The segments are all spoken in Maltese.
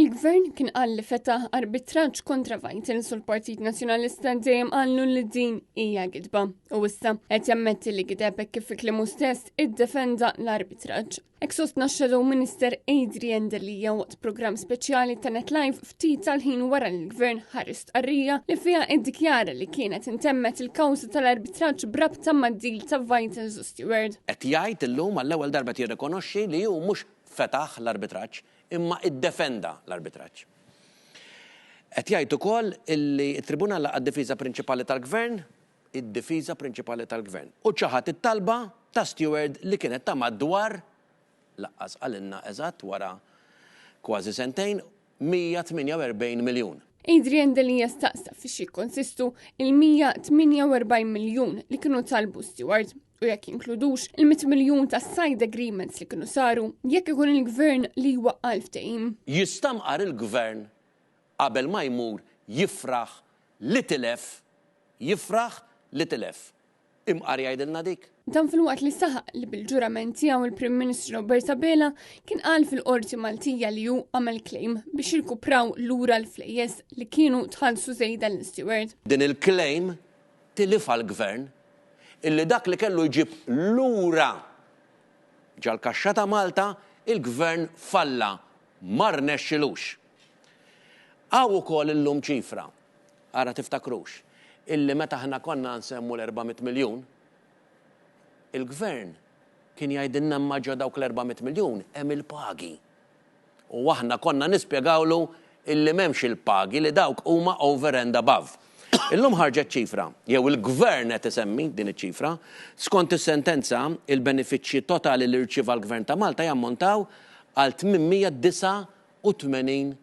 Il-Gvern kien qal li fetaħ arbitraġġ kontra Vitals u l-Partit Nazzjonalista dejjem qallu li din hija gidba u issa qed jammetti li gideb hekk kif fi kliemu stess iddefenda l-arbitraġġ. Hekk sostna x-Shadow Minister Adrian Delia waqt programm speċjali ta' Net Live ftit tal-ħin wara li l-Gvern ħareġ stqarrija li fiha iddikjara li kienet intemmet il-kawża tal-arbitraġġ b'rabta mad-deal ta' Vitals u Steward. Qed jgħid illum għall-ewwel darba qed jirrikonoxxi li hu mhux fetaħ l-arbitraġġ imma iddefenda l-arbitraġġ. Qed jgħid ukoll illi t-Tribunal laqa' d-difiża prinċipali tal-Gvern, id-difiża prinċipali tal-Gvern, u ċaħad it-talba ta' Steward li kienet ta' madwar, laqqas qalilna eżatt wara kważi sentejn, 148 miljun. Adrian Delia staqsa fiex jikkonsistu il-148 miljun li kienu talbu Steward u jekk jinkludux il-100 miljun ta' side agreements li kienu saru jekk ikun il-gvern li jwaqqa' l-ftehim. Jista' mqar il-gvern qabel ma jmur jifraħ li tilef, jifraħ li tilef. Imqar jgħidilna dik. Dan filwaqt li saħaq li bil-ġurament tiegħu il-Prim Ministru Robert Abela kien qal fil-Qorti Maltija li hu għamel claim biex jirkupraw lura l-flejjes li kienu tħallsu żejda lil Steward. Din il-claim tilifha l-Gvern illi dak li kellu jġib lura ġal-kaxxa ta' Malta il-Gvern falla, ma rnexxilux. Hawn ukoll illum ċifra Ara tiftakrux illi meta aħna konna nsemmu l-400 miljun, il-Gvern kien jgħidilna imma ġo dawk l-400 miljun hemm il-pagi. U aħna konna nispjegawlu illi m'hemmx il-pagi li dawk huma over and above. Illum ħarġet ċifra, jew il-Gvern qed isemmi din iċ-ċifra, skont is-sentenza, il-benefiċċji totali li rċieva l-Gvern ta' Malta jammontaw għal 889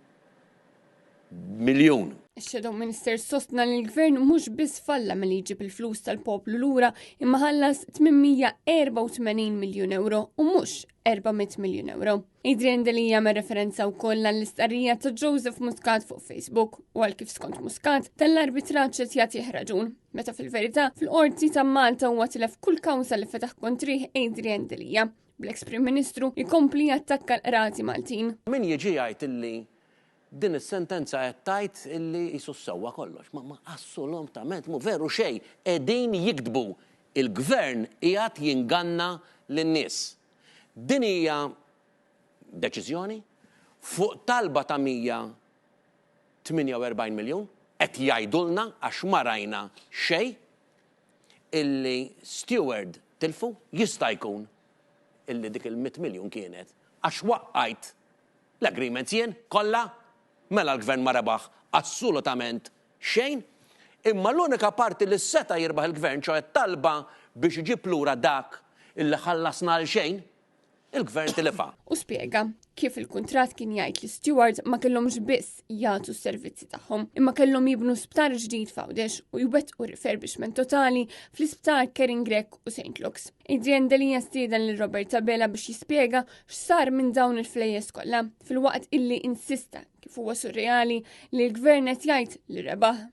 miljun. Ix-Shadow Minister sostna li l-Gvern mhux biss falla milli jġib il-flus tal-poplu lura imma ħallas 884 miljun ewro u mhux 400 miljun ewro. Adrian Delia għamel referenza wkoll għall-istqarrija ta' Joseph Muscat fuq Facebook u għal kif skont Muscat tal-arbitraġġ qed jagħtih raġun. Meta fil-verità fil-qorti ta' Malta huwa tilef kull kawża li fetaħ kontrih Adrian Delia. Bl-eks Prim Ministru jkompli jattakka l-qrati Maltin. Min jiġi jgħid illi din is-sentenza qed tgħid illi qisu ssewwa kollox. Ma ma assolutament mhu veru xejn. Qegħdin jigdbu. Il-Gvern qiegħed jinganna lin-nies. Din hija deċiżjoni fuq talba ta' 148 miljun, qed jgħidulna għax ma rajna xejn illi Steward tilfu, jista' jkun illi dik il-mitt miljun kienet għax waqqajt L-agreements jien kollha? Mela l-Gvern ma rebaħ assulutament xejn. Imma l-unika parti li seta' jirbaħ il-Gvern, ċoe t-talba biex iġib lura dak illi ħallasna għal xejn, il-Gvern tilifha. Hu spjega kif il-kuntratt kien jgħid li Steward ma kellhomx biss jagħtu s-servizzi tagħhom, imma kellhom jibnu sptar ġdid f'Għawdex u jwettqu refurbishment totali fl-isptar Karen Grech u St. Luke's. Adrian Delia stieden lil Robert Abela biex jispjega x'sar minn dawn il-flejjes kollha, filwaqt illi insista kif huwa surreali li l-gvern qed jgħid li rebaħ.